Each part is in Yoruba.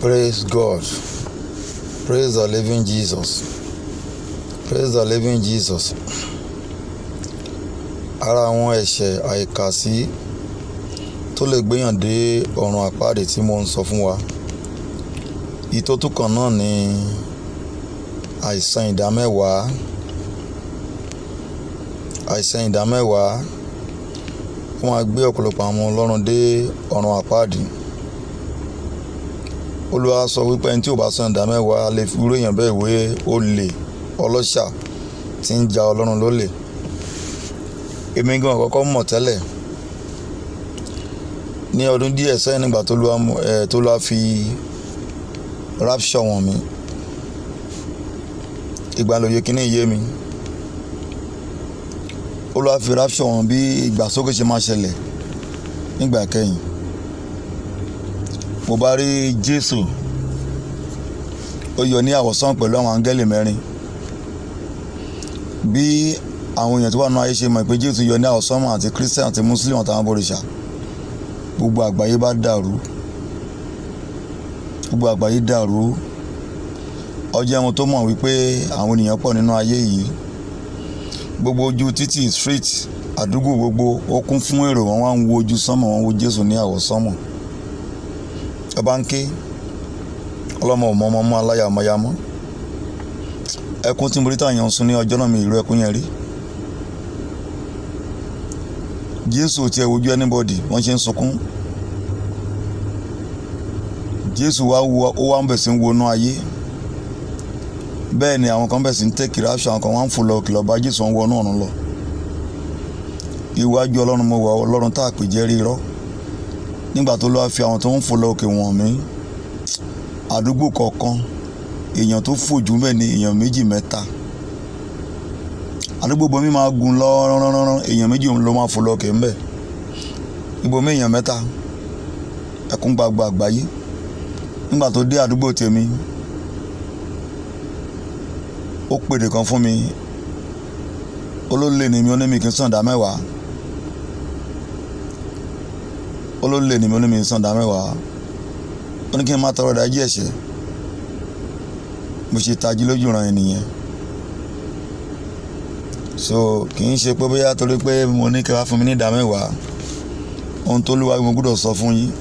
Praise God. Praise the living Jesus. Praise the living Jesus. Ara àwọn ẹ̀ṣẹ̀ àìkàsí tó lè gbéyàn dé ọ̀run àpáàdì tí mò ń sọ fún wa. Èyí tó tún kàn náà ni àìsan ìdámẹ́wàá. Àìsan ìdámẹ́wàá ó máa gbé ọ̀pọ̀lọpọ̀ àwọn Ọlọ́run dé ọ̀run àpáàdì. Olúwa sọ wípé ẹni tí ò bá san ìdámẹ́wàá lè fi irú èèyàn bẹ́ẹ̀ wé olè ọlọ́ṣà tí ń ja Ọlọ́run lólè. Èmi gan kọ́kọ́ mọ̀ tẹ́lẹ̀. Ní ọdún díẹ̀ sẹ́yìn nígbà tó Olúwa mú, tó Olúwa fi rapture wọ̀n mi. Ìgbà lóye kíní yé mi. Olúwa fi rapture wọ̀n bí ìgbàsókè ṣe máa ṣẹlẹ̀ nígbà kẹ́yìn. Mo bá rí Jésù, ó yọ ní àwọsán pẹ̀lú àwọn áńgẹ́lì mẹ́rin. Bí àwọn èèyàn tó wà nínú ayé ṣe mọ̀ pé Jésù yọ ní àwọsánmọ̀ àti Christian àti Muslim àtàwọn abọ̀rìṣà, gbogbo àgbáyé bá dàrú. Gbogbo àgbáyé dàrú. Ó jẹ́ ohun tó mọ̀ wípé àwọn ènìyàn pọ̀ nínú ayé yìí. Gbogbo ojú títì, street, àdúgbò gbogbo ó kún fún èrò, wọ́n wá ń wo ojú sánmọ̀, wọ́n wo Jésù ní àwọsánmọ̀. Ọba ń ké, ọlọ́mọ ò mọ ọmọ mọ́, aláya ò mọ aya mọ́. Ẹkún tí mo rí táwọn èèyàn ń sun ní ọjọ́ náà mi ì rí ẹkún yẹn rí. Jésù ò tiẹ̀ wojú anybody, wọ́n ṣe ń sunkún. Jésù wá wo, ó wá ń bẹ̀ sí ń wọnú ayé. Bẹ́ẹ̀ ni àwọn kan bẹ̀ sí ń take rapture, àwọn kan wá ń fò lọ kìlọ̀ bá Jésù, wọ́n wọnú ọ̀run lọ. Iwájú Ọlọ́run mo wà, Ọlọ́run tá a pè jẹ́ rí irọ́. Nígbà tó Olúwa fi àwọn tó ń fò lọ òkè wọ̀n mí, àdúgbò kọ̀ọ̀kan, èèyàn tó fò jù bẹ́ẹ̀ ni èèyàn méjì mẹ́ta. Àdúgbò bomi máa gùn lọ ránranran, èèyàn méjì ló máa fò lọ òkè ńbẹ̀. Ibo mi èèyàn mẹ́ta, ẹkún gbagba àgbáyé. Nígbà tó dé àdúgbò tèmi, ó pèdè kan fún mi. Olólè ni mi, ó ní mi kì í san ìdámẹ́wàá. Olólè ni mi, ó ní mi kì í san ìdámẹ́wàá. Ó ní kí n má tọrọ ìdájí ẹ̀ṣẹ̀. Mo ṣe tají lójú ìran ènìyàn. So kì í ṣe pé bóyá torí pé mo ní kí wá fún mi ní ìdámẹ́wàá. Ohun tó Olúwa mo gbọdọ̀ sọ fún yín.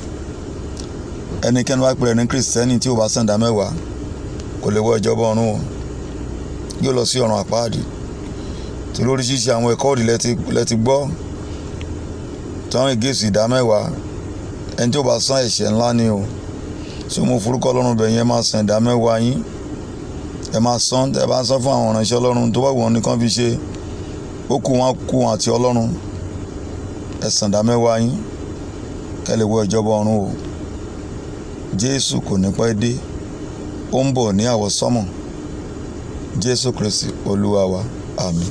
Ẹnikẹ́ni wá pè rẹ̀ ní Kristẹni tí ò bá san ìdámẹ́wàá kò lè wọ ìjọba ọ̀run o. Yóò lọ sí ọ̀run àpáàdì. Torí oríṣiríṣi àwọn ẹ̀kọ́ òdì lẹ ti gbọ́. Tí wọ́n against ìdámẹ́wàá. Ẹni tí ò bá san ẹ̀ṣẹ̀ ńlá ni o. So mo forúkọ Ọlọ́run bẹ̀ yín, ẹ máa san ìdámẹ́wàá yín. Ẹ máa san, ẹ bá san fún àwọn ìránṣẹ́ Ọlọ́run tó bá wù wọ́n nìkan fi ṣe. Ó kù wọ́n kú wọn àti Ọlọ́run. Ẹ san ìdámẹ́wàá yín kí ẹ lè wọ ìjọba ọ̀run o. Jésù kò ní pẹ́ dé. Ó ń bọ̀ ní àwọsánmọ̀. Jésù Kristi Olúwa wa. Àmín.